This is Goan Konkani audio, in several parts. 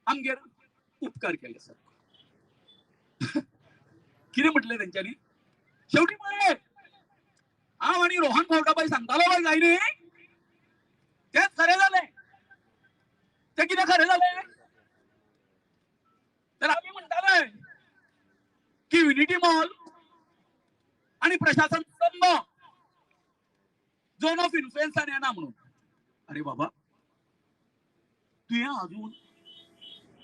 आमगेर उपकार केले सर. कितें म्हटलें तेंच्यांनी? शेवटी पळय हांव आनी रोहन खंवटाबाई सांगतालो बाय जाय न्ही, तेच खरें जालें. तें कितें खरें जालें? तर आमी म्हणटाले की युनिटी मॉल आनी प्रशासन स्तंभ झोन ऑफ इन्फ्लुएन्सान येना म्हणून. अरे बाबा, तुवें अजून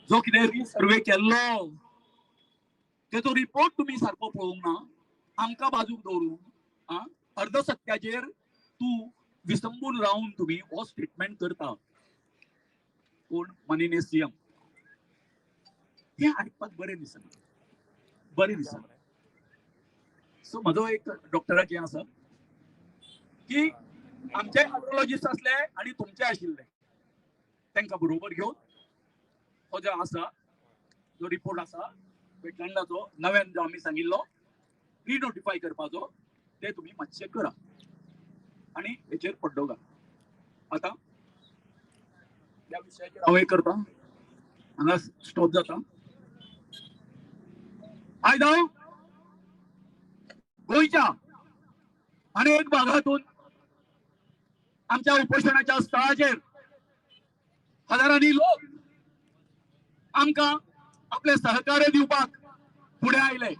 जो कितें रिसर्वे केल्लो तेचो रिपोर्ट तुमी सारको पळोवंक ना, आमकां बाजूक दवरून अर्धसत्याचेर तूं विसंबून रावन तुमी हो स्टेटमेंट करता. कोण? माननीय सीएम. हें आयकपाक बरें दिसना, बरें दिसना. सो म्हजो एक डॉक्टराचें आसा की आमचे हायड्रोलॉजिस्ट आसले आनी तुमचे आशिल्ले, तांकां बरोबर घेवन हो जो आसा जो रिपोर्ट आसा वेटलँडाचो नव्यान जो आमी सांगिल्लो रिनोटिफाय करपाचो, ते तुमी मातशें करा आनी हेचेर पड्डो घाल. आतां ह्या विशयाचेर हांव हें करता, हांगा स्टॉप जाता. आयज हांव गोंयच्या अनेक भागातून आमच्या उपोशणाच्या स्थळाचेर हजारांनी लोक आमकां आपले सहकार्य दिवपाक फुडें आयले.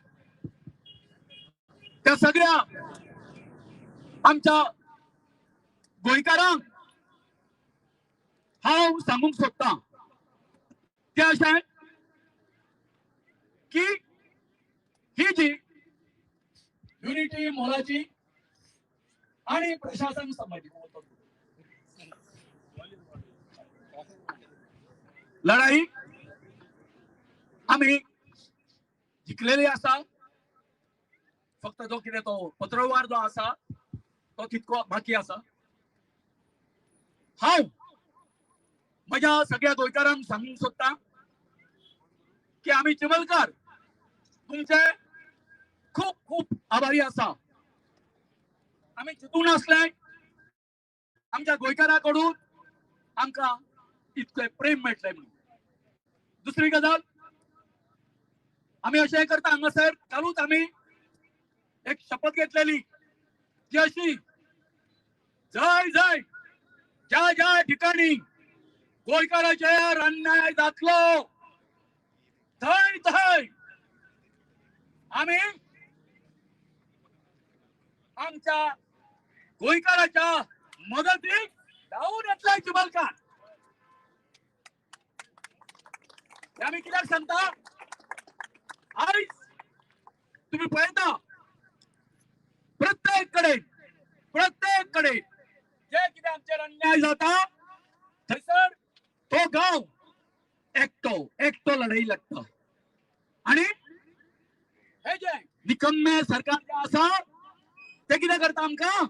त्या सगळ्या आमच्या गोंयकारांक हांव सांगूंक सोदतां तें अशें की ही जी युनिटी मॉलाची आणि प्रशासन संबंधी लढाई आम्ही जिखलेली आसा. फक्त जो कितें तो पत्रव्यवहार जो आसा तो तितको बाकी आसा. हांव म्हज्या सगळ्या गोंयकारांक सांगूंक सोदता की आमी चिमलकार तुमचे खूब खूब आभारी आसा. आमी चिंतूंक नासले आमच्या गोंयकारां कडून आमकां इतकें प्रेम मेळटलें म्हणून. दुसरी गजाल, आमी अशें करता हांगासर कालूच आमी एक शपथ घेतलेली ती अशी, जय जय ज्या ज्या ठिकाणी गोंयकाराचेर अन्याय जातलो थंय थंय आमी आमच्या गोंयकाराच्या मदतीक धांवून येतले चिमलकार. आमी कित्याक सांगता, आयज तुम्ही पळयता प्रत्येक कडेन प्रत्येक कडेन जे कितें आमचेर अन्याय जाता थंयसर तो गांव एकटो एकटो लढाई लढता. आणि हे जे निकम्मे सरकार जे आसा ते कितें करता, आमकां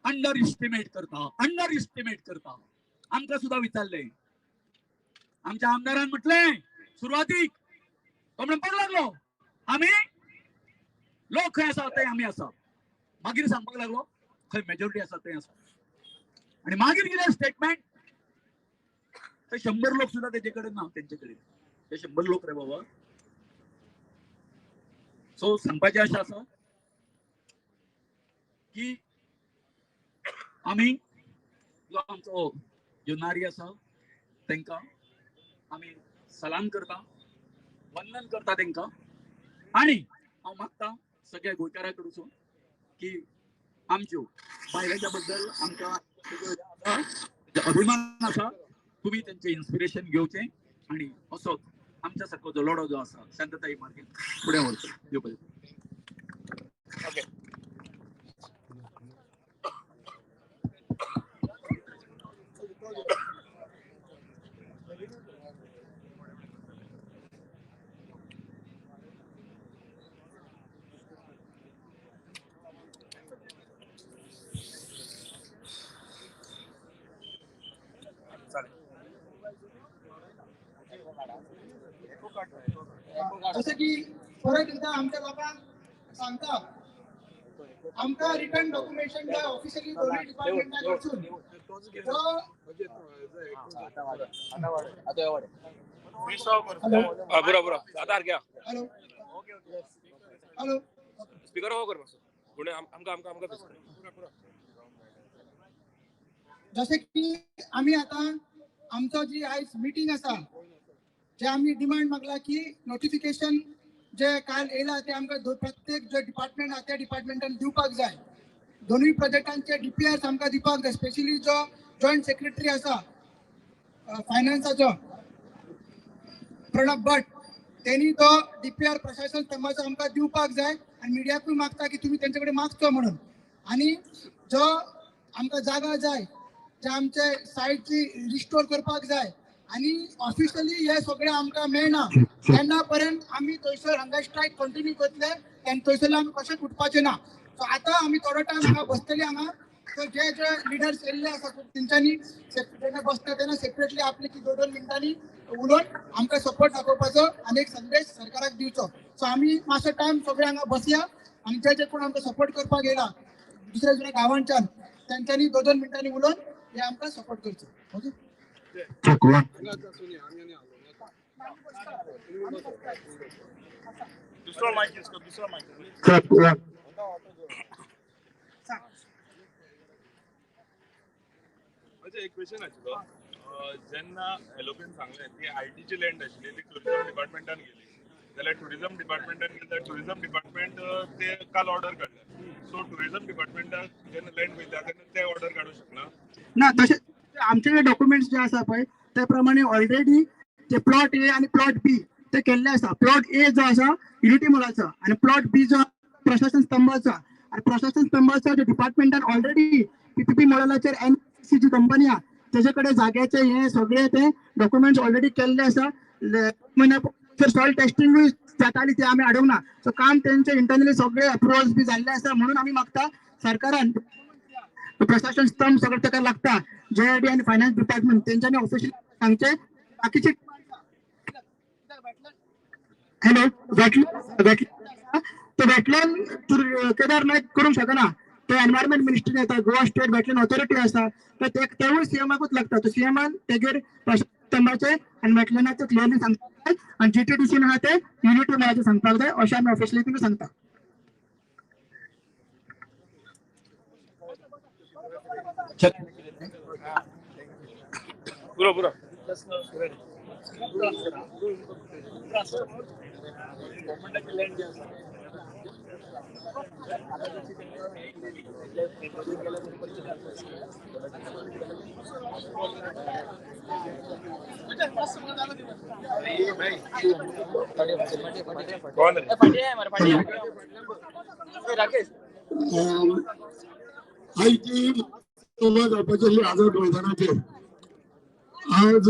अंडर एस्टिमेट करता, अंडर एस्टिमेट करता. आमकां सुद्दां विचारलें, आमच्या आमदारान म्हटलें सुरवातीक, तो म्हणपाक लागलो आमी लोक खंय आसा थंय आमी आसा. मागीर सांगपाक लागलो खंय मेजॉरिटी आसा थंय आसा. आनी मागीर कितें स्टेटमेंट, ते 100 लोक सुद्दां तेजे कडेन ना, तेंचे कडेन ते 100 लोक रे बाबा. सो सांगपाचें अशें आसा की आमी जो आमचो ज्यो नारी आसा तांकां आमी सलाम करता, वंदन करता तांकां. आनी हांव मागता सगळ्या गोंयकारां कडसून की आमच्यो बायलांच्या बद्दल आमकां अभिमान आसा, तुमी तेंचें इन्स्पिरेशन घेवचें आनी असोच आमच्या सारको जो लढो जो आसा शांतताय मार्गेन फुडें व्हरचो. देव बरें. ओके. जसं की परत एकदा आमच्या लोकांक सांगता, आमकां रिटर्न डॉक्युमेंटेशन जाय ऑफिशियली दोनूय डिपार्टमेंटा कडसून. पुरो पुरो आतां घ्या. हॅलो हॅलो स्पीकर ऑफ कर मातसो. पूण आमकां आमकां आमकां दिसता. जशें की आमी आतां आमचो जी आयज मिटींग आसा, जे आमी डिमांड मागला की नोटिफिकेशन जे काल येयला ते आमकां प्रत्येक जे डिपार्टमेंट आहा त्या डिपार्टमेंटान दिवपाक जाय. दोनूय प्रोजेक्टांचे डीपीआर आमकां दिवपाक जाय. स्पेशली जो जॉयंट सेक्रेटरी आसा फायनान्साचो प्रणब भट, तेणी तो डीपीआर प्रशासन स्तंभाचो आमकां दिवपाक जाय. आनी मिडियाकूय मागता की तुमी तेंचे कडेन मागचो म्हणून. आनी जो आमकां जागा जाय जे आमचे सायटची रिस्टोर करपाक जाय आनी ऑफिशियली हे सगळे आमकां मेळना तेन्ना पर्यंत आमी थंयसर हांगा स्ट्रायक कंटिन्यू करतले आनी थंयसरले आमी कशेंच उठपाचे ना. सो आतां आमी थोडो टायम हांगा बसतले हांगा. सो जे जे लिडर्स येयल्ले आसा तेंच्यांनी जेन्ना बसता तेन्ना सेपरेटली आपले की 2-2 मिनटांनी उलोवन आमकां सपोर्ट दाखोवपाचो आनी एक संदेश सरकाराक दिवचो. सो आमी मातसो टायम सगळे हांगा बसया आनी जे जे कोण आमकां सपोर्ट करपाक येयला दुसऱ्या दुसऱ्या गांवांच्यान तेंच्यांनी 2-2 मिनटांनी उलोवन हे आमकां सपोर्ट करचो. ओके. दुसरो मायक यूज कर, दुसरो मायक. अच्छा, एक क्वेश्चन आशिल्लो. जेन्ना एलोपीन सांगलें ती आयटीची लँड आशिल्ली ती टुरिझम डिपार्टमेंटान गेली, जाल्यार टुरिझम डिपार्टमेंटान गेली जाल्यार टुरिझम डिपार्टमेंट ते काल ऑर्डर काडले. सो टुरिझम डिपार्टमेंटाक जेन्ना लँड वयता तेन्ना ते ऑर्डर काडूंक शकना ना. तशें आमचे कडेन डॉक्युमेंट्स जे आसा पळय ते प्रमाणे ऑलरेडी ते प्लॉट ए आनी प्लॉट बी ते केल्ले आसा. प्लॉट ए जो आसा युनिटी मॉलाचो आनी प्लॉट बी जो प्रशासन स्तंभाचो. आनी प्रशासन स्तंभाचो जे डिपार्टमेंटान ऑलरेडी पीपीपी मॉडेलाचेर एनसी जी कंपनी आहा तेजे कडेन जाग्याचे हे सगळे ते डॉक्युमेंट्स ऑलरेडी केल्ले आसा. म्हयन्या सॉयल टेस्टिंगूय जाताली ते आमी हाडूंक ना. सो काम तेंचे इंटरनली सगळे अप्रुवल्स बी जाल्ले आसा. म्हणून आमी मागता सरकारान प्रशासन स्तंभ सगळं ताका लागता जेआयडी आनी फायनान्स डिपार्टमेंट तेंच्यांनी ऑफिशियल सांगचे. बाकीचे हॅलो वेटलँड तो वेटलँड केदार नायक करूंक शकना. ते एनवायरमेंट मिनिस्ट्री येता, गोवा स्टेट वेटलँड ऑथॉरिटी आसा, तर तेवूय सीएमाकूच लागता. तो सीएमान तेगेर स्तंभाचे आनी वेटलँडाचे क्लियरली सांगपाक जाय आनी जीटीडीसीन आहा ते युनिटी मॉलाचे सांगपाक जाय अशें आमी ऑफिशियली तुमी सांगता. पुरो पुरो. कोण रे? आयची सभा जावपाची आसली आझाद मैदानाचेर. आज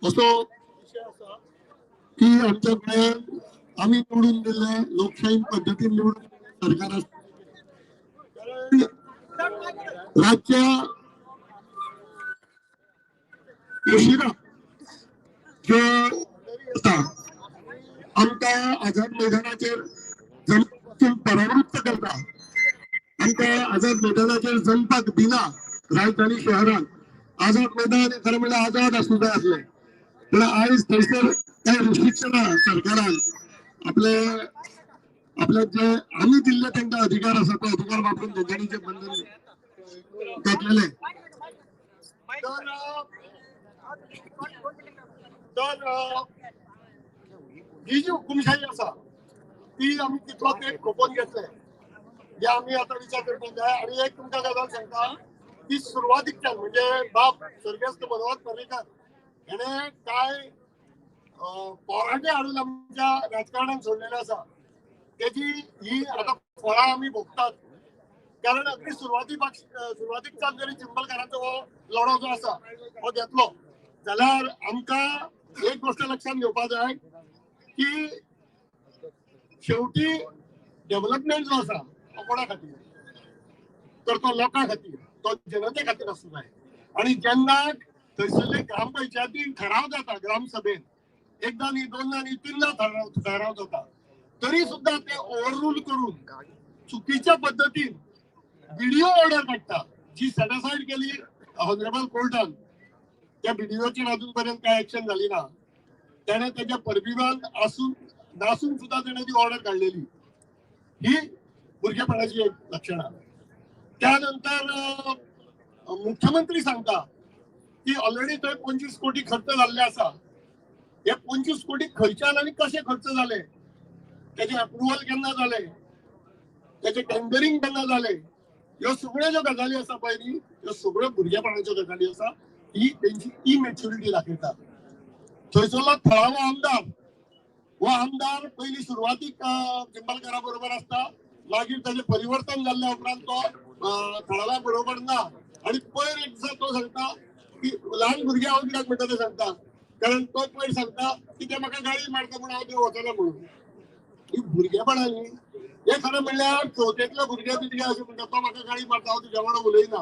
असो विशय आसा की आमच्या गोंयांत आमी निवडून दिल्ले लोकशाही पद्दतीन निवडून सरकार आसा. कारण राज्या उशिरा ज्यो आसा आमकां आझाद मैदानाचेर जमपाक परावृत्त करता, आमकां आझाद मैदानाचेर जमपाक दिना. राजधानी शहरांत आझाद मैदान खरें म्हणल्यार आझाद आसूंक जाय आसलें, पूण आयज थंयसर कांय रिस्ट्रिक्शनां सरकारान आपले आपल्या जे आमी दिल्ले तांकां अधिकार आसा ते अधिकार वापरून तेंच्यांनी जे बंधन घातलेलें. तर ही जी हुकुमशाही आसा ती आमी तितलो तेंप खोपोवन घेतले हे आमी आतां विचार करपाक जाय. आनी एक तुमकां गजाल सांगता की सुरवातीकच्यान म्हणजे बाब स्वर्गस्थ मनोहर पर्रीकर हेणे काय पोरांटे हाडून आमच्या राजकारणान सोडलेले आसा तेजी ही आतां फळां आमी भोगतात. कारण अगदी सुरवातीकच्यान जरी चिंबलकारांचो हो लढो जो आसा हो घेतलो जाल्यार आमकां एक गोश्ट लक्षात घेवपाक जाय की शेवटी डेव्हलपमेंट जो आसा तो कोणा खातीर, तर तो लोकां खातीर, तो जनते खातीर आसूंक जाय. आनी जेन्ना थंयसरले ग्रामपंचायतीन ठराव जाता ग्रामसभेन, एकदा न्ही दोनदा न्ही तीनदा ठराव जाता, तरी सुद्धा ते ओव्हररूल करून चुकीच्या पद्दतीन व्हिडिओ ऑर्डर काडटा जी सेटिस्फायड केली ऑनरेबल कोर्टान. त्या बीडीओचेर अजून पर्यंत काय ऍक्शन झाली ना. त्याने त्याच्या परबिवान असून नासून सुद्धा त्याने ती ऑर्डर काढलेली. ही भुरगेपणाची एक लक्षणं. त्यानंतर मुख्यमंत्री सांगता की ऑलरेडी थंय 25 कोटी खर्च जाल्ले आसा. हे 25 कोटी खंयच्यान आनी कशे खर्च जाले, त्याचे अप्रुव्हल केन्ना जाले, त्याचे टेंडरिंग केन्ना जाले, ह्यो सगळ्यो ज्यो गजाली आसा पळय न्ही, ह्यो सगळ्यो भुरगेपणाच्यो गजाली आसा. ही तेंची इमॅच्युरिटी दाखयता. थंयसरलो थळावो आमदार, हो आमदार पयली सुरवातीक चिंबलकारा बरोबर आसता, मागीर ताजें परिवर्तन जाल्ल्या उपरांत तो थळाव्या बरोबर ना. आनी पयर एक दिसा तो सांगता की ल्हान भुरगे हांव कित्याक म्हणटा ते सांगता, कारण तो पयर सांगता की ते म्हाका गाळी मारता म्हूण हांव थंय वचना म्हणून. ही भुरगेपणां न्ही. हे खरें म्हणल्यार चवथेंतले भुरगे बिरगे अशें म्हणटा, तो म्हाका गाळी मारता हांव तुज्या वांगडा उलयना.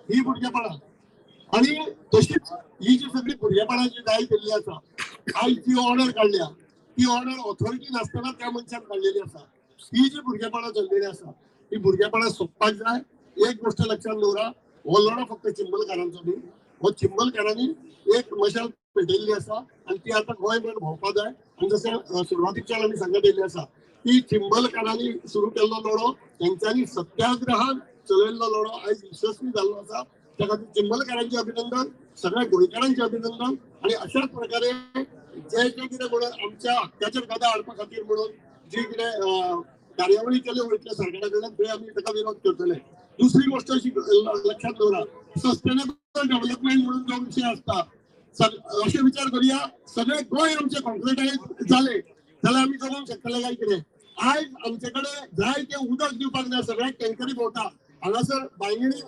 ही भुरगेपणां. आनी तशीच ही जी सगळी भुरगेपणाची जाय केल्ली आसा, आयज जी ऑर्डर काडल्या ती ऑर्डर ऑथॉरिटी नासतना त्या मनशान काडलेली आसा. ही जी भुरगेपणां चल्लेली आसा ही भुरगेपणां सोंपपाक जाय. एक गोश्ट लक्षात दवरा, हो लढो फक्त चिंबलकारांचो न्ही, हो चिंबलकारांनी एक मशाल पेटयल्ली आसा आनी ती आतां गोंयभर भोंवपाक जाय. आनी जशें सुरवातीच्यान आमी सांगत येयल्ली आसा की चिंबलकारांनी सुरू केल्लो लढो, तेंच्यांनी सत्याग्रहान चलयल्लो लढो आयज यशस्वी जाल्लो आसा. त्या खातीर चिंबलकारांचे अभिनंदन, सगळ्या गोंयकारांचे अभिनंदन. आनी अशाच प्रकारे जे जे कितें म्हणून आमच्या हक्काचेर गदा हाडपा खातीर म्हणून जी कितें कार्यावळी केल्यो वयतल्यो सरकारा कडल्यान, थंय आमी ताका विरोध करतले. दुसरी गोष्ट अशी लक्षात दवरा, सस्टेनेबल डेव्हलपमेंट म्हणून जो विषय आसता, अशें विचार करुया, सगळे गोंय आमचे कॉन्क्रिटायज जाले जाल्यार आमी जगोंक शकतले काय कितें. आयज आमचे कडेन जाय तें उदक दिवपाक जाय, सगळ्याक टँकरी भोंवता. हांगासर बांयगिणी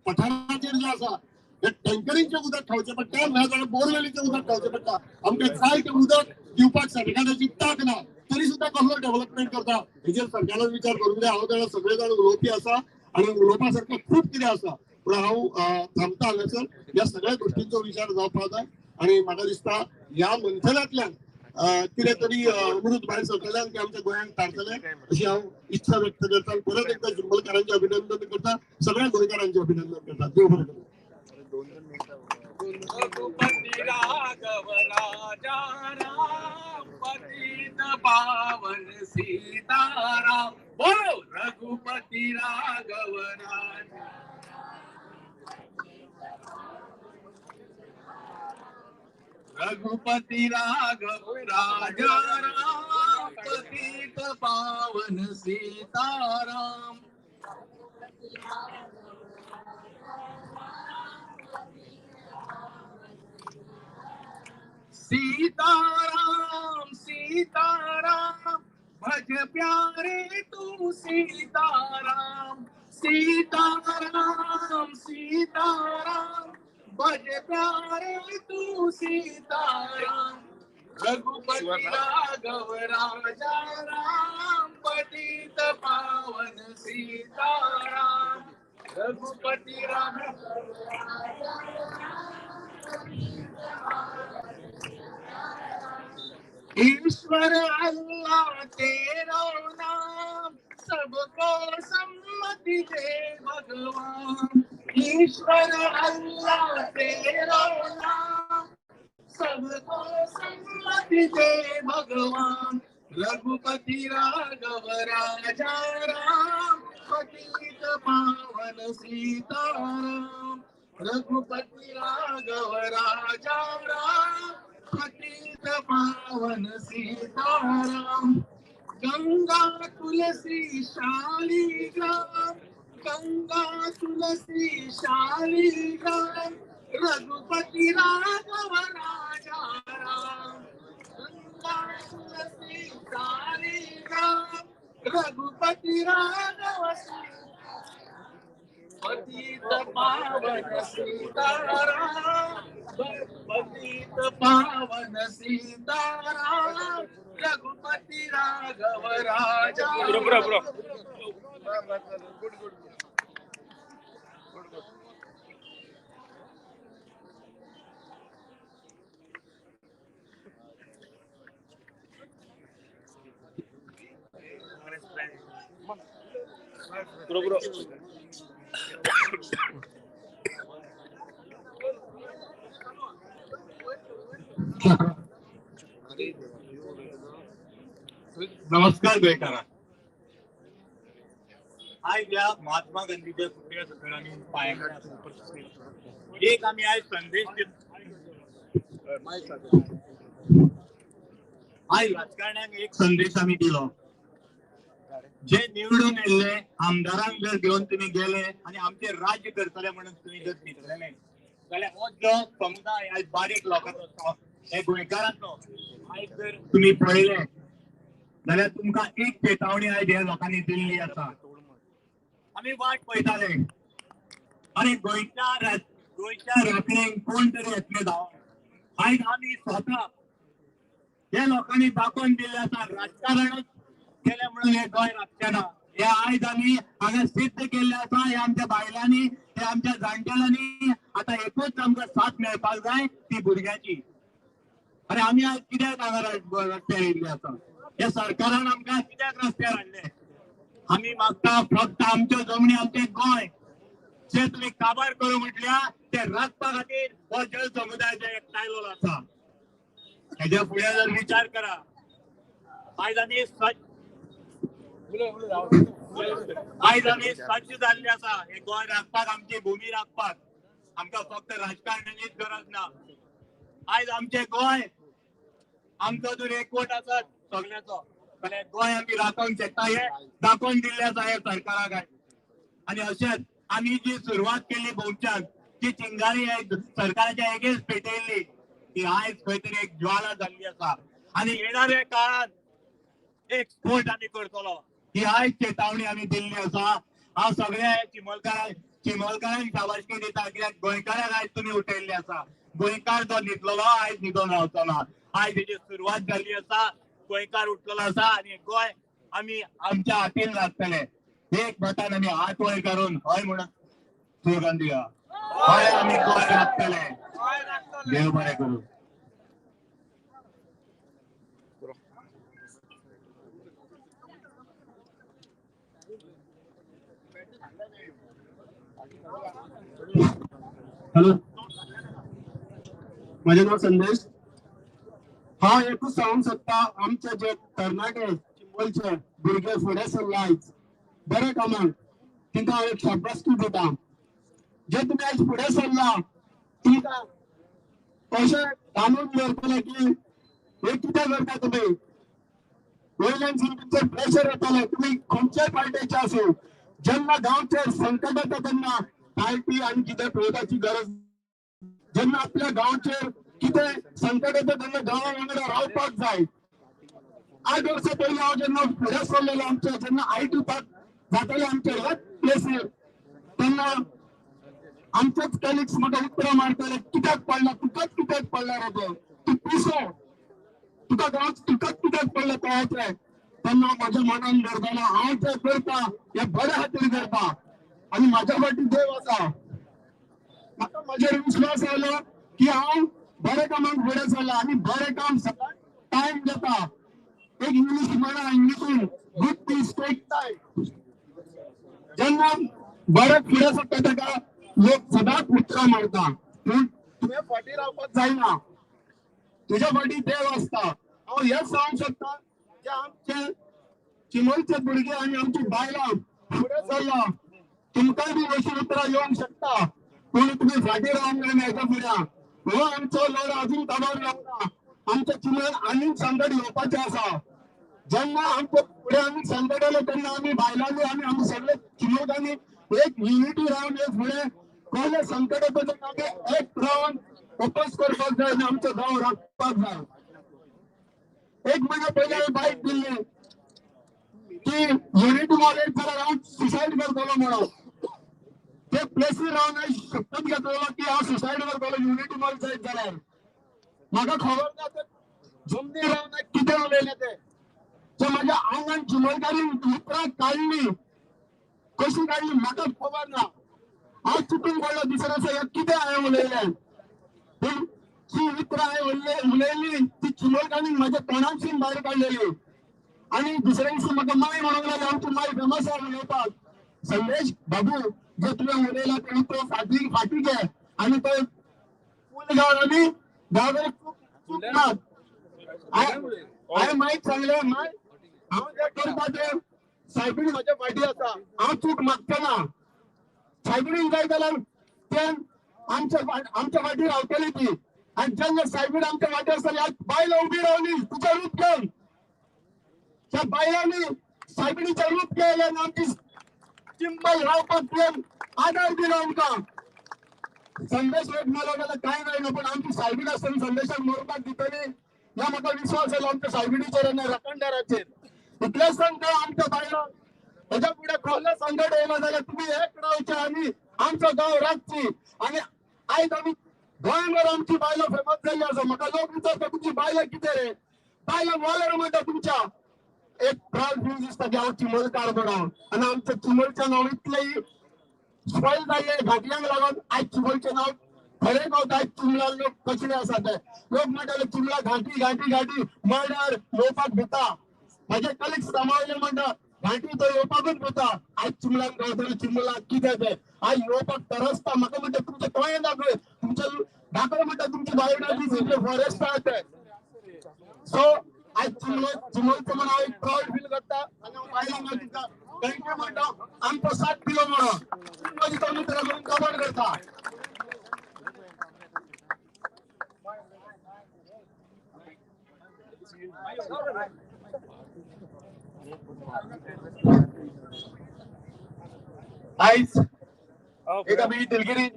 पठाराचेर जे आसा ते टँकरींचें उदक खावचें पडटा, ना जाल्यार बोरवेलीचें उदक खावचें पडटा. आमकां जाय तें उदक दिवपाक सरकाराची तांक ना, तरी सुद्दां कसलो डेव्हलपमेंट करता हेजेर सरकारान विचार करूंक जाय. हांव जाणा सगळे जाण उलोवपी आसा आनी उलोवपा सारकें खूब कितें आसा, पूण हांव थांबता हांगासर. ह्या सगळ्या गोश्टींचो विचार जावपाक जाय आनी म्हाका दिसता ह्या मंथनांतल्यान कितें तरी अमृत भायर सरतलें आनी तें आमच्या गोंयांक थारतलें अशी हांव इत्सा व्यक्त करता. परत एकदा चिंबलकारांचें अभिनंदन करता, सगळ्या गोंयकारांचें अभिनंदन करता. देव बरें करूं. रघुपति राघव राजा राम, पतित पावन सीताराम. बोलो रघुपति राघव राजा. रघुपति राघव राजा राम, पतित पावन सीताराम. सीताराम सीताराम भज प्यारे तू सीताराम. सीताराम सीताराम भज प्यारे तू सीताराम. रघुपति राघव राजा राम, पतित पावन सीताराम. रघुपति राघव ईश्वर अल्लाह तेरा नाम, सबको सम्मति दे भगवान. ईश्वर अल्लाह तेरा नाम, सबको सम्मति दे भगवान. रघुपति राघव राजा राम, पतित पावन सीताराम. रघुपति राघव राजा राम, पतित पावन सीताराम. गंगा तुलसी शालिग्राम, गंगा तुलसी शालिग्राम, रघुपति राघव राजा राम. गंगा तुलसी शालिग्राम, रघुपति राघव पतित पावन सीताराम. पतित पावन सीताराम, रघुपति राघव राजा. पुरो पुरो. नमस्कार गोंयकारा. आयज ह्या महात्मा गांधीच्या पुतळ्या सकयल आमी पांया कडेन एक आमी आयज संदेश आयज राजकारण्यांक एक संदेश आमी दिलो. जे निवडून येयल्ले आमदारांक जर घेवन तुमी गेले आनी आमचे राज्य करतले म्हणून तुमी जर चिंतलेले जाल्यार हो जो समुदाय आयज बारीक लोकांचो हे गोंयकारांचो आयज जर तुमी पळयले जाल्यार तुमकां एक चेतावणी आयज ह्या लोकांनी दिल्ली आसा. आमी वाट पळयताले आनी गोंयच्या गोंयच्या राखणेक कोण तरी येतले धांवन. आयज आमी स्वता हे लोकांनी दाखोवन दिल्लें आसा राजकारणच केलें म्हणून हे गोंय राखचें ना. हे आयज आमी हांगा सिद्ध केल्लें आसा. हे आमच्या बायलांनी, हे आमच्या जाणटेल्यांनी आतां एकूच आमकां साथ मेळपाक जाय ती भुरग्यांची. आनी आमी आयज कित्याक हांगा रस्त्यार येयल्ले आसा? हे सरकारान आमकां कित्याक रस्त्यार हाडले? आमी मागता फक्त आमच्यो जमनी, आमचें गोंय जे तुमी काबार करूं म्हटल्या ते राखपा खातीर हो जल समुदाय जे एकठांयलो आसा. हेज्या फुडें जर विचार करा, आयज आमी सज्ज जाल्ले आसा हे गोंय राखपाक, आमची भूमी राखपाक. आमकां फक्त राजकारण्यांचीच गरज ना. आयज आमचें गोंय आमचो जर एकवट आसत सगळ्याचो जाल्यार गोंय आमी राखोवंक शकता हे दाखोवन दिल्लें आसा हे सरकाराक. आनी अशेंच आमी जी सुरवात केली भोवच्यान, जी चिंगारी सरकाराच्या एगेन्स्ट पेटयल्ली ती आयज खंय तरी एक ज्वाला जाल्ली आसा. आनी येणाऱ्या काळात एक स्फोट आमी करतलो ही आयज चेतावणी आमी दिल्ली आसा. हांव सगळ्या चिमलकारांक शाबासकी दिता कित्याक गोंयकारांक आयज तुमी उठयल्ले आसा. गोंयकार जो न्हिदलेलो आयज न्हिदोन रावचो ना. आयज हेजी सुरवात जाल्ली आसा. गोंयकार उठलेलो आसा आनी गोंय आमी आमच्या हातीन राखतले. एक मतान आमी हात वयर करून हय म्हणून स्लोगन दिया, हय आमी गोंय राखतले. देव बरें करूं. हॅलो, म्हजें नांव संदेश. हांव एकूच सांगूंक सोदता, आमचे जे तरणाटे चिंबलचे भुरगे फुडें सरला आयज बऱ्या कामाक, तांकां हांव एक शाबासकी दिता. जे तुमी आयज फुडें सरला तुमकां अशें बांदून दवरतले की हे कितें करता तुमी, वयल्यान तुमचेर प्रेशर येतलें. तुमी खंयच्याय पार्टेचे आसूं, जेन्ना गांवचेर संकट येता तेन्ना पार्टी आनी कितें पळोवपाची गरज. जेन्ना आपल्या गांवचेर कितें संकट येता तेन्ना गांवा वांगडा रावपाक जाय. 8 वर्सां पयलीं हांव जेन्ना फुडें सरलेलो आमच्या, जेन्ना IT park जाताले आमच्या ह्याच प्लेसीर, तेन्ना आमचेच कलिग्स म्हाका उतरां मारताले, कित्याक पडला तुकाच, कित्याक पडला रे तें, तूं पिसो, तुका गांव तुकाच कित्याक पडला तळाचें. तेन्ना म्हज्या मनान धरतालो हांव जें करता हें बऱ्या खातीर करता आनी म्हाज्या फाटी देव आसा. म्हाका म्हजेर विश्वास आयलो की हांव बऱ्या कामाक फुडें सरला आनी बरें काम सदांच टायम घेता. एक इंग्लीश म्हणा, इंग्लिशीन गुड थींग्स टेक टायम. जेन्ना बरें फुडें सरता ताका लोक सदांच उतरां मारता, पूण तुवें फाटीं रावपाक जायना, तुज्या फाटीं देव आसता. हांव हें सांगूंक शकता जे आमचे चिंबलचे भुरगे आनी आमची बायलां फुडें सरला, तुमकांय बी अशीं उतरां येवंक शकता, पूण तुमी फाटीं रावंक जायना. हेच्या फुडें हो आमचो लढो अजून काबार जावना. आमच्या चिंबलान आनीक संकट येवपाचें आसा. जेन्ना आमच्या फुडें आनीक संकट येयलें तेन्ना आमी बायलांनी आनी आमी सगळे चिंबलकांनी एक युनिटी रावन हे फुडें कसलें संकट येता तेन्ना आमी एक रावन ओपोज करपाक जाय आनी आमचो गांव राखपाक जाय. 1 म्हयन्या पयलीं हांवें बायक दिल्ली की युनिटी मॉल एक जाल्यार हांव सुसायड करतलो म्हणून. ते प्लेसीर रावन हांवें शपथ घेतलेलो की हांव सुसायड करतलो युनिटी मॉल जायत जाल्यार. म्हाका खबर ना ते जमनीर रावन कितें उलयलें तें. जे म्हाज्या आंगान चिंबलकारीन उतरां काडली, कशी काडली म्हाका खबर ना. हांव चिंतून पडलो दुसऱ्या दिसा हें कितें हांवें उलयलें, पूण जी उतरां हांवें उलयली ती चिंबलकारीन म्हाज्या तोंडांतसून भायर काडलेली. आनी दुसऱ्या दिसा म्हाका माय म्हणूंक लागली, आमची माय फेमस आसा उलोवपाक, संदेश बाबू जे तुवें उलयला तें उतर फाटीं घे आनी तो पूल गांव आनी गांवकडे खूब चूक ना. हांवें मायक सांगलें, माय हांव जें करता तें सायबीणी म्हाज्या फाटी आसा, हांव चूक मागचो ना. सायबीणीन जाय जाल्यार ते आमच्या फाटी रावतली ती. आनी जेन्ना सायबीण आमच्या फाटी आसतली, आज बायलां उबी रावली तुजें रूप घेवन, त्या बायलांनी सायबिणीचें रूप घेयलें आनी आमची चिंबल रावपाक तुवें आदार दिलो आमकां. संदेश एक मेलो जाल्यार कांय जायना, पण आमची सायबीण आसतना संदेशाक मरपाक दितली ह्या म्हाका विश्वास आयलो आमच्या सायबिणीचेर आनी राखणदाराचेर. इतलेंच सांगता आमच्या बायलांक, हेच्या फुडें कसलें संकट येयलो जाल्यार तुमी एक रावचे आनी आमचो गांव राखची. आनी आयज आमी गोंयभर आमची बायलां फेमस जाल्ली आसा. म्हाका लोक विचारता तुमची बायलां कितें रे, बायलां वॉलर म्हणटा तुमच्या. एक प्रावड फील दिसता की हांव चिंबलकार म्हणून. आनी आमच्या चिंबलचें नांव इतलें स्पॉयल जाल्लें घाटयांक लागून आयज चिंबलचें नांव खरें गावता. आयज चिंबला लोक कसले आसा ते लोक म्हणटाले चिंबला घांटी घांटी घांटी मर्डर येवपाक भिता. म्हाजे कलिग्स कामावयले म्हणटा घांटी तो येवपाकूच भिता. आयज चिंबलान गावतना चिंबला कितें तें आयज येवपाक तरसता. म्हाका म्हणटा तुमचें गोंय दाखय, तुमचें दाखय म्हणटा तुमची बायोडायवर्सिटी फॉरेस्ट आहा ते. सो आयज चिंबलचो म्हण हांव एक प्रावड फील करता आनी हांव बायलांक दिता thank you म्हणटा. आमचो साथ दिलो म्हणून तुमकां मित्र करून कबड करता. आयज एक आमी दिलगिरी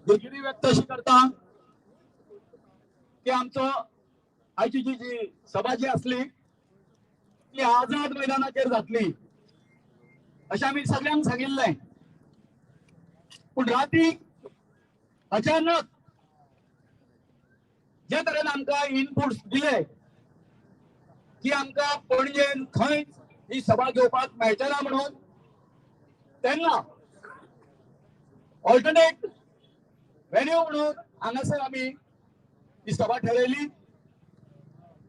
दिलगिरी व्यक्त अशी करता की आमचो आयची जी जी सभा जी आसली ती आझाद मैदानाचेर जातली अशें आमी सगळ्यांक सांगिल्लें. पूण राती अचानक जे तरेन आमकां इनपुट्स दिले की आमकां पणजेन खंयच ही सभा घेवपाक मेळचे ना म्हणून, तेन्ना ऑल्टरनेट व्हेन्यू म्हणून हांगासर आमी ही सभा ठरयली.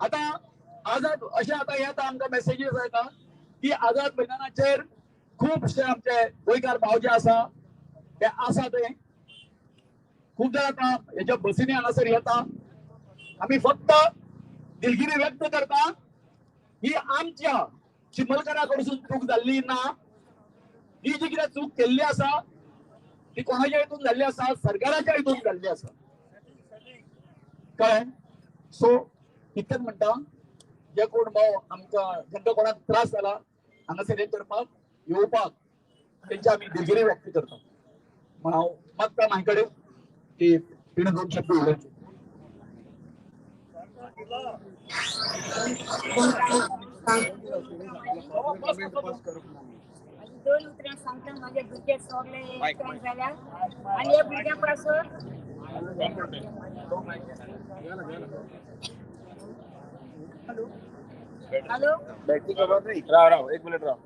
आतां आझाद अशें आतां येता आमकां मेसेजीस येता की आझाद मैदानाचेर खुबशे आमचे गोंयकार भाव जे आसा ते आसा ते खूब जाण आतां हेच्या बसींनी हांगासर येता. आमी फक्त दिलगिरी व्यक्त करता ही आमच्या चिंबलकारा कडसून चूक जाल्ली ना. ही जी कितें चूक केल्ली आसा ती कोणाच्या हितून जाल्ली आसा, सरकाराच्या हितून जाल्ली आसा. कळ्ळें? सो इतलेंच म्हणटा, जे कोण भाव आमकां जेंका कोणाक त्रास जाला हांगासर हें करपाक येवपाक तेंची आमी दिलगिरी व्यक्त करता. म्हण हांव मागता म्हाजे कडेन की तिणें दोन शब्द उलोवचे. दोन उतरां सांगता. म्हाजे भुरगे सगळे एकठांय जाल्यार आनी ह्या भुरग्यां पासून हॅलो राव राव एक मिनिट राव.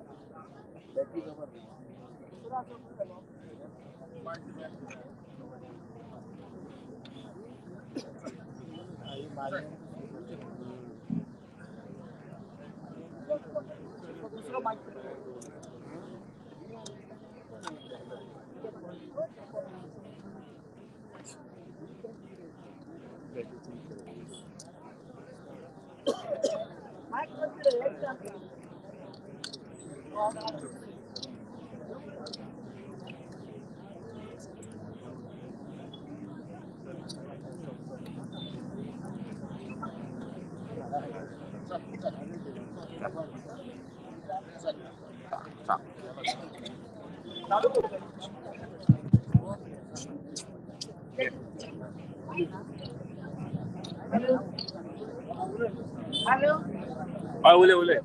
हॅलो हॅलो हय उलय उलय.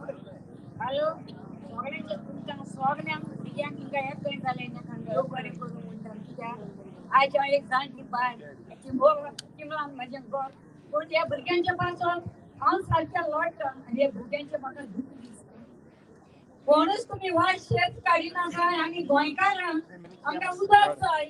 हॅलो सगळ्यांचे तुमकां सगळ्यांक भुरग्यांक हिंगा एकठांय जालें नाका देव बरें करूं म्हणटा. कित्याक आयज हांव एक जाणटी बायल चिंबलान म्हजें घर, पूण ह्या भुरग्यांच्या पासून हांव सारकें लोळटा आनी ह्या भुरग्यांचें म्हाका दुख्ख दिसता. कोणूच तुमी वायट शेत काडिना जाय. आमी गोंयकारांक आमकां उदक जाय.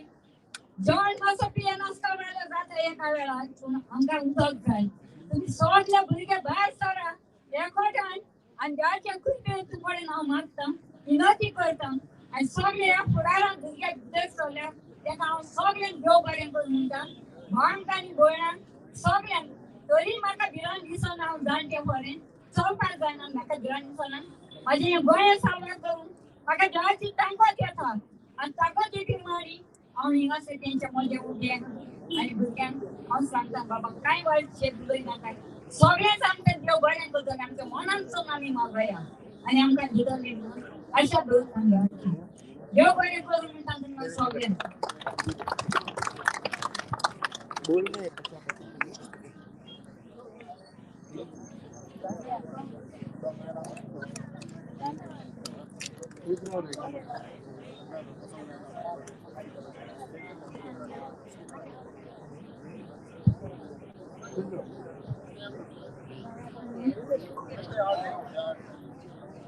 जेवण मातसो पियेनासता म्हणल्यार जाता एका वेळार, पूण आमकां उदक जाय. तुमी सगळे भुरगे भायर सरा एकवटान आनी देवाच्या कृपेन तुमचे हांव मागता, विनंती करता आनी सगळे ह्या फुडाराक भुरगे भितर सरल्या तेका हांव सगळ्यांक देव बरें करूं म्हणटा. भावांक आनी भयणांक सगळ्यांक तरी म्हाका भिरांत दिसना. हांव जाणटे पर्यंत चलपाक जायना, म्हाका भिरांत दिसना. म्हाजें गोंय सामना करून म्हाका देवाची ताकद येता आनी ताकद येती मारी हांव हिंगासर तेंच्या मदें उबें आनी भुरग्यांक हांव सांगता, बाबा कांय वायट शेत उलयनाका, सगळेंच आमकां देव बरें करतलें. आमच्या मनांतसून आमी मागया आनी आमकां दितलें म्हणून आशा दवरता देवाची. देव बरें करूं म्हणटा तुमकां सगळ्यांक.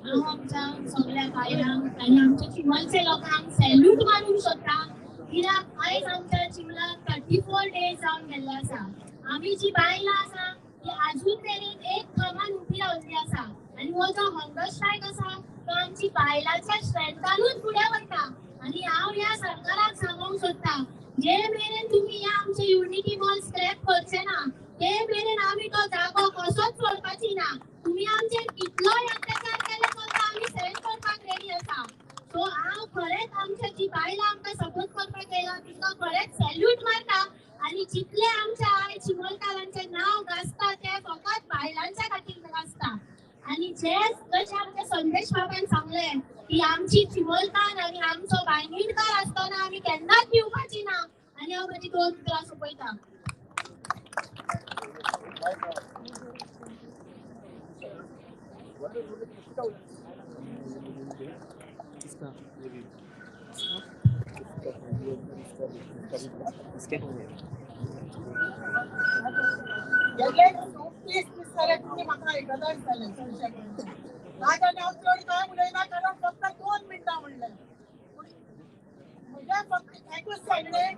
हांव आमच्या सगळ्या बायलांक आनी आमच्या चिमलचे लोकांक सॅल्यूट मारूंक सोदता, कित्याक आयज आमच्या चिमलाक 34 डेज जावन गेल्ले आसा. आमी जी बायलां आसा ती आजून मेरेन एक थमान उबी रावल्ली आसा आनी हो जो हंगर स्ट्रायक आसा तो आमची बायलांच्या स्ट्रेंथानूच फुडें वता. आनी हांव ह्या सरकाराक सांगूंक सोदता, जे मेरेन तुमी ह्या आमचे युनिटी मॉल स्क्रॅप करचे ना ते मेरेन आमी तो जागो कसोच सोडपाची ना. तुमी आमचेर कितलोय अत्याचार केले चलता, आमी सहन करपाक रेडी आसा. सो हांव खरेंच आमच्या जी बायलां आमकां सपोर्ट करपाक येयला तिका खरेंच सॅल्यूट मारता. आनी जितले आमच्या आयज चिमलकारांचें नांव गाजता ते फकत बायलांच्या खातीर गाजता. आनी जे जशें आमच्या संदेश बाबान सांगलें की आमची चिमलकार आनी आमचो बायंगीणकार आसतना आमी केन्नाच भिवपाची ना. आनी हांव म्हजी 2 उतरां सोंपयता. तुम्ही म्हाका आयकता आसतलें चडशें करून. नाजाल्यार हांव चड कांय उलयना, कारण फक्त 2 मिनटां म्हणलें. म्हजें फक्त एकूच सांगणें,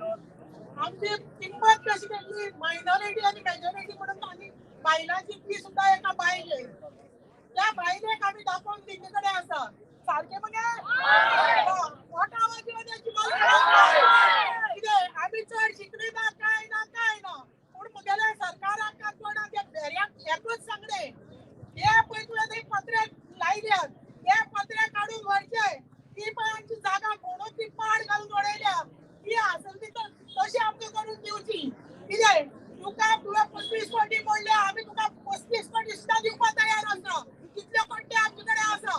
आमची किंमत कशी केल्ली मायनॉरिटी आनी मेजॉरिटी म्हणून आनी बायलांची ती सुद्दां एका बायले, त्या बायलेक आमी दाखोवन दिल्ले कडेन आसा. सारकें मगे मोठो आवाज कितें आमी चड शिकली ना, कांय ना कांय ना, पूण म्हगेल्या सरकाराक काय कोणाक त्या भेऱ्यांक एकूच सांगणें, हे पळय तुवें थंय पत्रे लायल्यात हे पत्रे काडून व्हरचे. ती पळय आमची जागा म्हणून ती पाड घालून उडयल्या, ती आसली ती तशी आमकां करून दिवची. कितें तुका तुवें 25 कोटी मोडल्या, आमी तुका 35 कोटी सुद्दां दिवपाक तयार आसा. कितले कोटी आमचे कडेन आसा.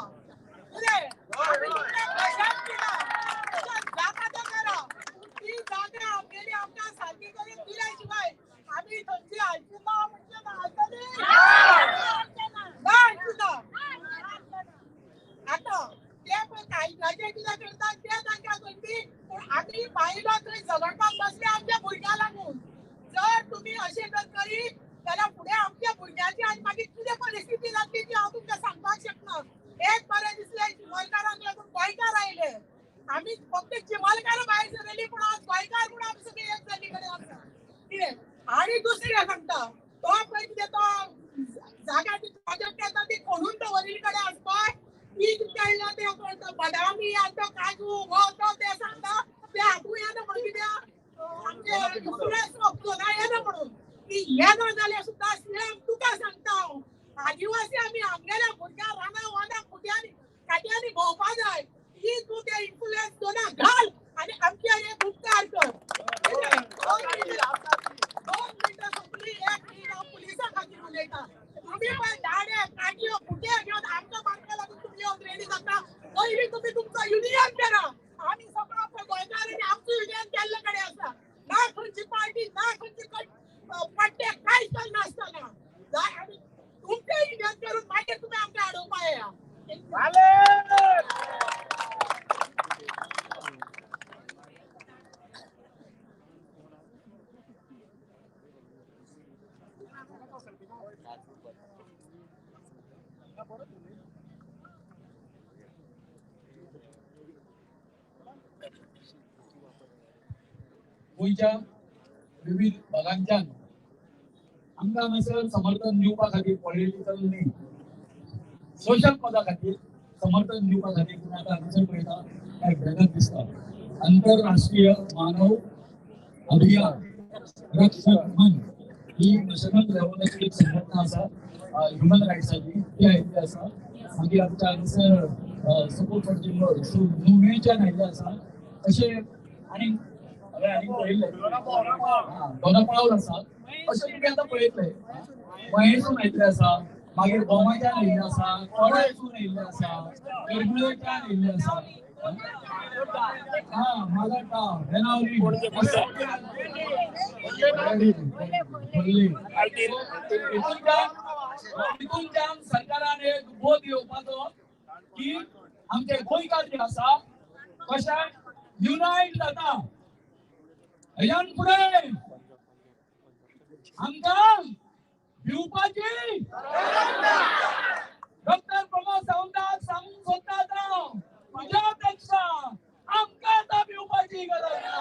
कितें आमी तुमकां कशाक दिना, जाता तें करा, ती जागा आमगेली आमकां सारकी करून दिल्या शिवाय आमी थंयची हालची ना म्हणजे ना हालतली ना हालची ना. आतां ते पळय कायद्याचें कितें करतात तें तांकां करपी, पूण आमी बायलां थंय झगडपाक बसले आमच्या भुरग्यां लागून. जर तुमी अशें जर करीत जाल्यार फुडें आमच्या भुरग्यांची आनी मागीर कितें परिस्थिती जातली ती हांव तुमकां सांगपाक शकना. एक बरें दिसलें चिमलकारांक लागून गोंयकार आयले, आमी फक्त चिमलकारां भायर सरली, पूण आज गोंयकार म्हूण आमी सगळी एक जाल्ली कडेन आसा. कितें आनी दुसरें सांगता, तो पळय कितें तो जागा ती प्रोजेक्ट येता ती खोडून दवरिल्ली कडेन आसपाक ती कितें काडल्या ते बदामी आनी तो काजू हो तो ते सांगता ते हातूंत येना म्हणून कित्याक आमचे ना येना म्हणून ती येना जाल्यार सुद्दां सीएम तुका सांगता हांव, आदिवासी आमी आमगेल्या भुरग्यांक रानां वानां खुट्यांनी काट्यांनी भोंवपा जाय. ही तूं ते इन्फ्लुएन्स दोना घाल आनी आमचेर एक उपकार कर. 2 मिनटां सोंपली, 1 मिनट हांव पुलिसां खातीर उलयता. तुमी पळय दाडे काटयो खुटे घेवन आमकां मारपा लागून तुमी येवन रेडी जाता. पयलीं तुमी तुमचो युनियन करा. आमी सगळो पळय गोंयकारांनी आमचो युनियन केल्ले कडेन आसा. ना खंयची पार्टी ना खंयची पट्टे कांयच नासतना जाय आमी तुमचें युनियन करून मागीर तुमी आमकां हाडोवपा येया. गोंयच्या विविध भागांच्यान आमकां हांगासर समर्थन दिवपा खातीर पॉलिटिकल न्ही, सोशल पदा खातीर समर्थन दिवपा खातीर तुमी आतां हांगासर पळयता एक बॅनर दिसता, आंतरराष्ट्रीय मानव अभियान रक्षक मंच. ही नॅशनल लेवलाची एक संघटना आसा ह्युमन रायट्साची, ती आयिल्ली आसा. मागीर आमच्या हांगासर सपोर्ट फॉर चिंबल सो नुवेंच्यान आयिल्ले आसा. अशें आनी हांवें आनी पळयल्लें दोना पावल आसा. अशें तुमी आतां पळयतले मयेसून आयिल्ले आसा, मागीर गोमाच्यान आयिल्ले आसा, कोडायसून आयिल्ले आसा, करगुळेच्यान आयिल्ले आसा, हा मालाटा बेनावली तितूनच्यान सरकारान एक बोध येवपाचो की आमचे गोंयकार जे आसा कशे युनायट जाता. हेज्यान फुडें आमकां भिवपाची डॉक्टर प्रमोद सावंताक सांगूंक सोदता आतां तुज्या पेक्षा आमकां आतां भिवपाची गरज ना.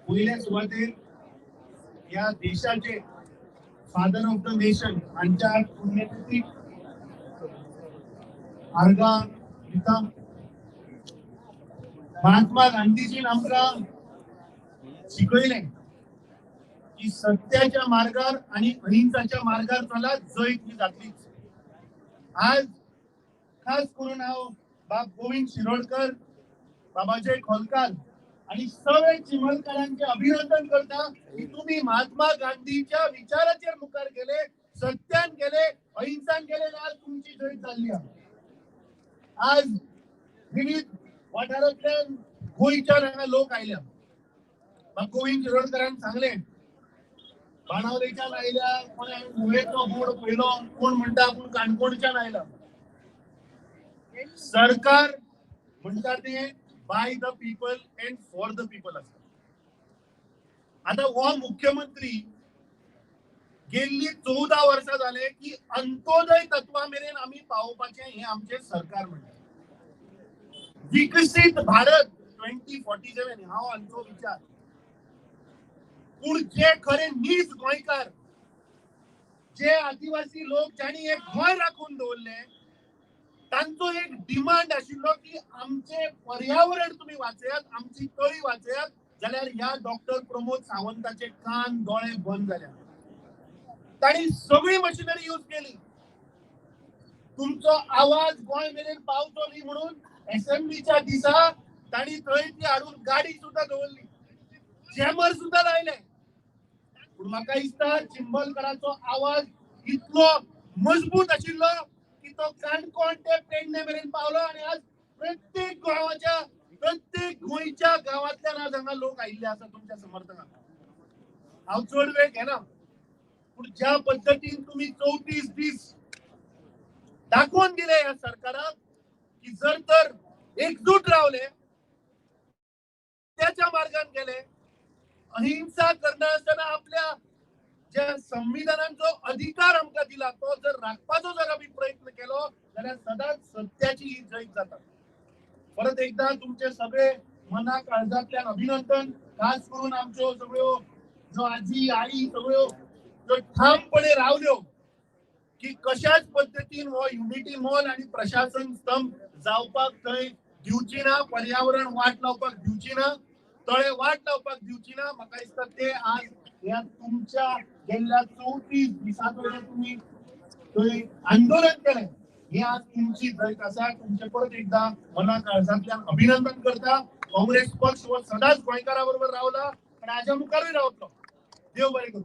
पयल्या सुवातेर ह्या देशाचे फादर ऑफ the nation हांच्या पुण्यतिथीक आर्गां दिता. महात्मा गांधीजीन आमकां शिकयलें की सत्याच्या मार्गार आनी अहिंसाच्या मार्गार चलात, जैत ही जातलीच. आज खास करून हांव बाब गोविंद शिरोडकर, बाबाजय खोलकार आणि सगळे चिंबलकारांचे अभिनंदन करता की तुम्ही महात्मा गांधीच्या विचाराचेर मुखार गेले, सत्यान गेले, अहिंसान गेले, आज तुमची जैत जाल्ली आसा. आज विविध वाठारांतल्यान गोंयच्यान हांगा लोक आयल्या. गोविंद शिरोडकरान सांगले बाणावलेच्यान आयल्या, कोण मुळेचो बोर्ड पळयलो, कोण म्हणटा आपूण काणकोणच्यान आयला. सरकार म्हणटा ते by the people and for the people आसा. आता हो मुख्यमंत्री गेल्ली 14 वर्सां जाले की अंत्योदय तत्वा मेरेन आमी पावोवपाचें हें आमचें सरकार म्हणटा. विकसीत भारत 2047 हांव हांचो विचार. पूण जे खरे नीज गोंयकार, जे आदिवासी लोक जांणी एक गोंय राखून दवरलें, तांचो एक डिमांड आशिल्लो की आमचे पर्यावरण तुमी वाचयात, आमची तळी वाचयात, जाल्यार ह्या डॉक्टर प्रमोद सावंताचे कान दोळे बंद जाल्या. तांणी सगळी मशिनरी यूज केली. तुमचो आवाज गोंय मेरेन पावचो न्ही म्हणून एसेंब्लीच्या दिसा तांणी थंय ती हाडून गाडी सुद्दां दवरली, जॅमर सुद्दां लायले. पूण म्हाका दिसता चिंबलकराचो आवाज इतलो मजबूत आशिल्लो की तो काणकोण ते पेडणे मेरेन पावलो आनी आज प्रत्येक गांवाच्या, प्रत्येक गोंयच्या गांवांतल्यान आज हांगा लोक आयिल्ले आसा तुमच्या समर्थनाक. हांव चड वेळ घेना, पूण ज्या पद्दतीन तुमी 34 दीस दाखोवन दिले ह्या सरकाराक की जर तर एकजूट रावले, त्याच्या मार्गान गेले, अहिंसा करनासतना आपल्या ज्या संविधानाचो अधिकार आमकां दिला तो जर राखपाचो जर आमी प्रयत्न केलो जाल्यार सदांच सत्याची ही जैत जाता. परत एकदा तुमचे सगळे मना काळजांतल्यान अभिनंदन. खास करून आमच्यो सगळ्यो जो आजी आई सगळ्यो ज्यो ठामपणे रावल्यो की कशाच पद्दतीन हो युनिटी मॉल आनी प्रशासन स्तंभ जावपाक थंय दिवची ना, पर्यावरण वाट लावपाक दिवची ना, तळे वाट लावपाक दिवची ना. म्हाका दिसता ते आज ह्या तुमच्या गेल्ल्या 34 दिसांचो जे तुमी थंय आंदोलन केलें हे आज तुमची जैत आसा. तुमचे परत एकदा मना काळजांतल्यान अभिनंदन करता. काँग्रेस पक्ष हो सदांच गोंयकारा बरोबर रावला आनी हाज्या मुखारूय रावतलो. देव बरें करूं.